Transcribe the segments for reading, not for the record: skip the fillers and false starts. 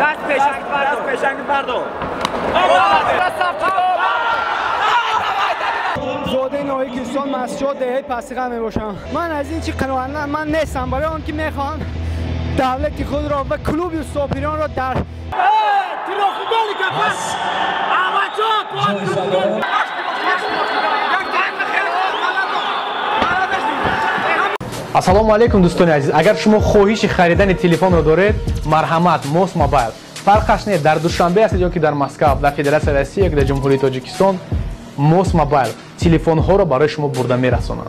Даст пешанг бардор. Даст пешанг бардор. Зодаи ноҳияи Кӯҳистон масҷид деҳаи Пастиға мебошам. Ман аз ин чӣ қаноатманд ман нестам, барои он ки мехоҳам давлати худро ва клуби устопиронро дар Ассалому алайкум, дӯстони азиз. Агар шумо хоҳиши харидани телефонро доред, марҳамат, Мос Мобайл. Фарқаш не, дар Душанбе ҳастед ё ки дар Москва, дар Федератсияи Россия ё ки дар Ҷумҳурии Тоҷикистон, Мос Мобайл телефонҳоро барои шумо бурда мерасонад.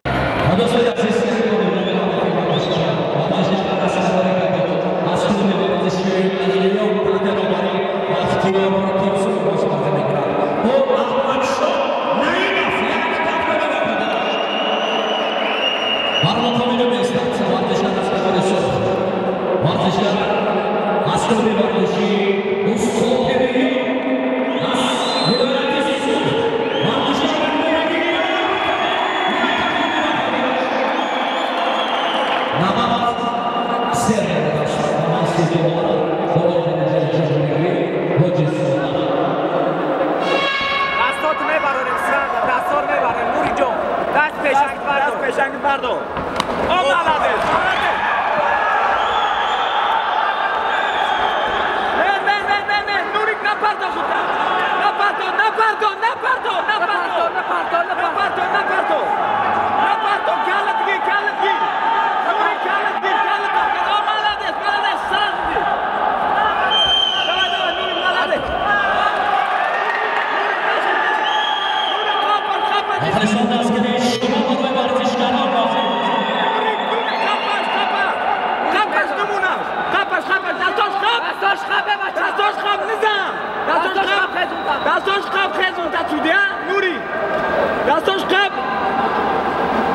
دستات میبراریم سرنده، دستار میبریم نوری جان. دست پیشنگ بردار. دست پیشنگ بردار. آمالده. نه نه نه نه نه نوری نپرداز خودت. نپرداز نپرداز نپرداز نپرداز نپرداز نپرداز نپرداز نپرداز کلت گیر کلت گیر. نوری کلت گیر کلت گیر. آمالده مالده سرنده. давай давай نوری مالده. دستاش خب خزون تا چودی نوری دستاش خب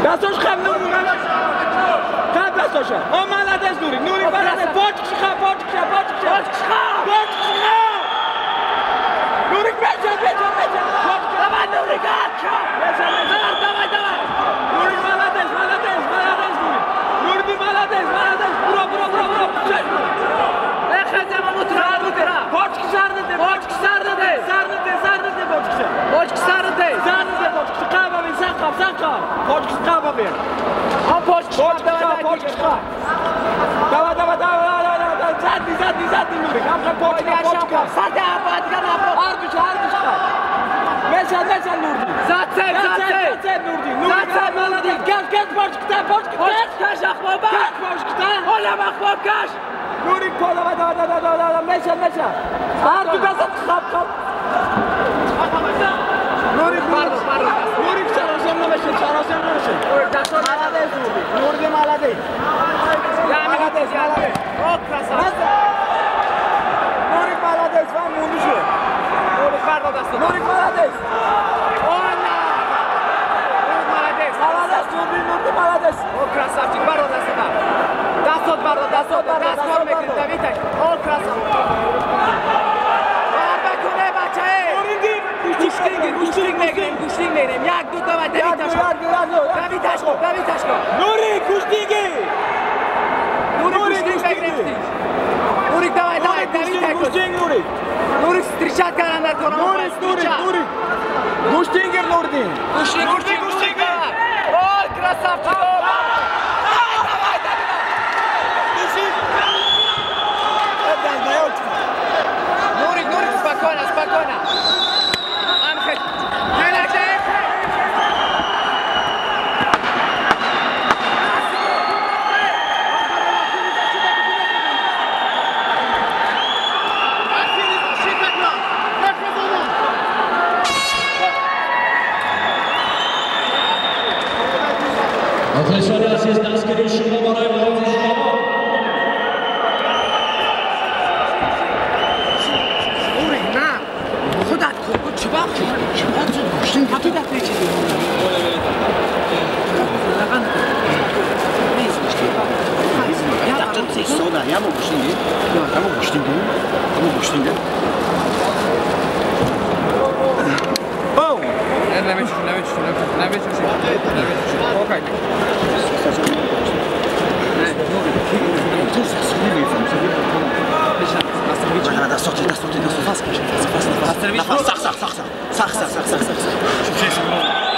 دستاش خب نمونه خب دستاش او مالدش نوری نوری مالده پاچ خب پاچ خب پاچ خب پاچ خب نوری بچه بچه بچه давай نوری گاچ давай давай نوری مالدش مالدش مالدش نوری نوری مالدش مالدش برو برو برو برو Давай, давай, давай, давай, давай, задний, задний, задний, Нурик, Меша, Меша, Нурди. Зацеп, зацеп. Зацеп, Нурди. Зацеп, Нурди. Каш, каш, бошкта, бошкта. Каш, Ахмаба. Каш, бошкта. Олам, Ахмаб, каш. Нурик, давай, давай, давай, давай, давай, Меша, Меша. Арту дасат, хап, хап. Нурик, Нурик, чаросем намеше, чаросем намеше. Молодец, Нурди. Нурди, молодец. Молодец, молодец. О, красавчик. Нурик, молодец, вам мунду. Нурик, молодец. Нурик, молодец. Ола! Нурик, молодец. Молодец, Нурди, Нурди, молодец. О, красавчик, барода сюда. Дастот, барода, дастот, дастот, мекрит, О, красавчик. Гуштинг мегирем, гуштинг мегирем. Як, ду, давай, давиташко. Давиташко, давиташко. Нурик, гуштинги! Нурик, гуштинг мегирем. Нурик, давай, давай, давиташко. Гуштинг, Нурик. Нурик, встречать карандар кона. Нурик, Нурик, Нурик. Гуштингер, Нурдин. Гуштинг, гуштинг, гуштинг. О, красавчик! Давай, давай, давай. Нурик, Нурик, спокойно, спокойно. Дастот, дастот, дастот, фас каш, фас, фас, нафас, сах, сах, сах, сах, сах, сах, сах, сах, сах.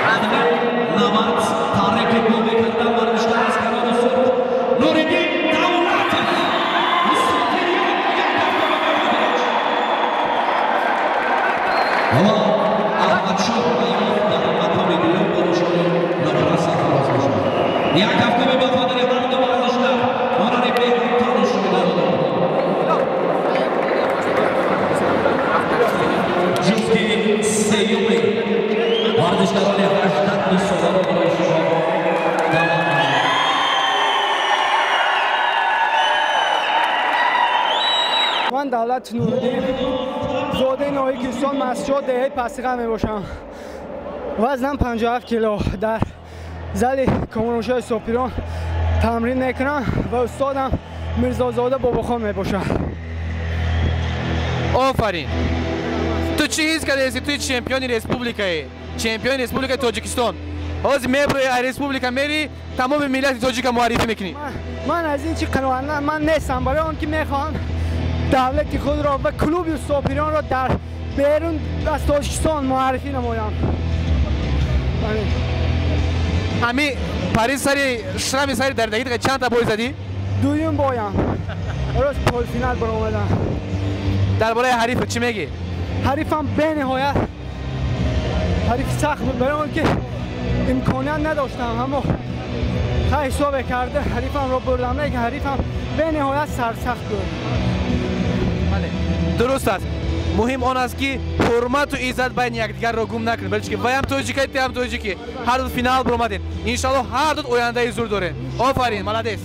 90 таърихи бо мекардам варзишгар аз канори сурх Нуриддин Давлатов. Мусофириён як кафкӯбӣ ба хотираш. Ҳоло Аҳмадшоҳ Раимов дар мақоми дуюм бо нишони нуқра сарфароз мешавад. Як кафкӯбӣ ба хотири ҳар ду варзишгар, ҳунари беҳамто нишон доданд. Ҷуфти сеюми варзишгарони 82 соларо барои шумо даъват менамоям. Ман Давлат Нуриддин, зодаи ноҳияи Кӯҳистон, Мастчоҳ, деҳаи Пастиға мебошам. Вазнам 57 кило. Дар зали Комроншоҳи Сопирон тамрин мекунам ва устодам Мирзозода Бобохон мебошад. Офарин! Ту чӣ ҳис кардаеси? Ту чемпиони республикаи, чемпиони республикаи Тоҷикистон. Ҳозир меброи аз республика мери, тамоми миллати тоҷика муаррифӣ мекунӣ. Ман аз ин чӣ қаноатманд нестам, барои он ки мехоҳам давлати худро ва клуби Сопиронро дар берун аз Тоҷикистон муаррифӣ намоям. Ҳами пари сари шрами сари дардагӣ чанд та бой задӣ? Дуюм боям. Рост полуфинал баромадам. Дар бораи ҳариф чӣ мегӣ? Ҳарифам бениҳоят ҳарифи сахт буд, барои он ки имконият надоштам, аммо хай ҳисобе карда ҳарифамро бурдам, лекин ҳарифам бениҳоят сарсахт буд. Бале, дуруст аст. Муҳим он аст, ки ҳурмату иззат байни якдигарро гум накунед, балки ваям тоҷика, тиам тоҷикӣ. Ҳар ду финал баромадед. Иншаллоҳ, ҳар ду ояндаи зур доред. Офарин, молодец.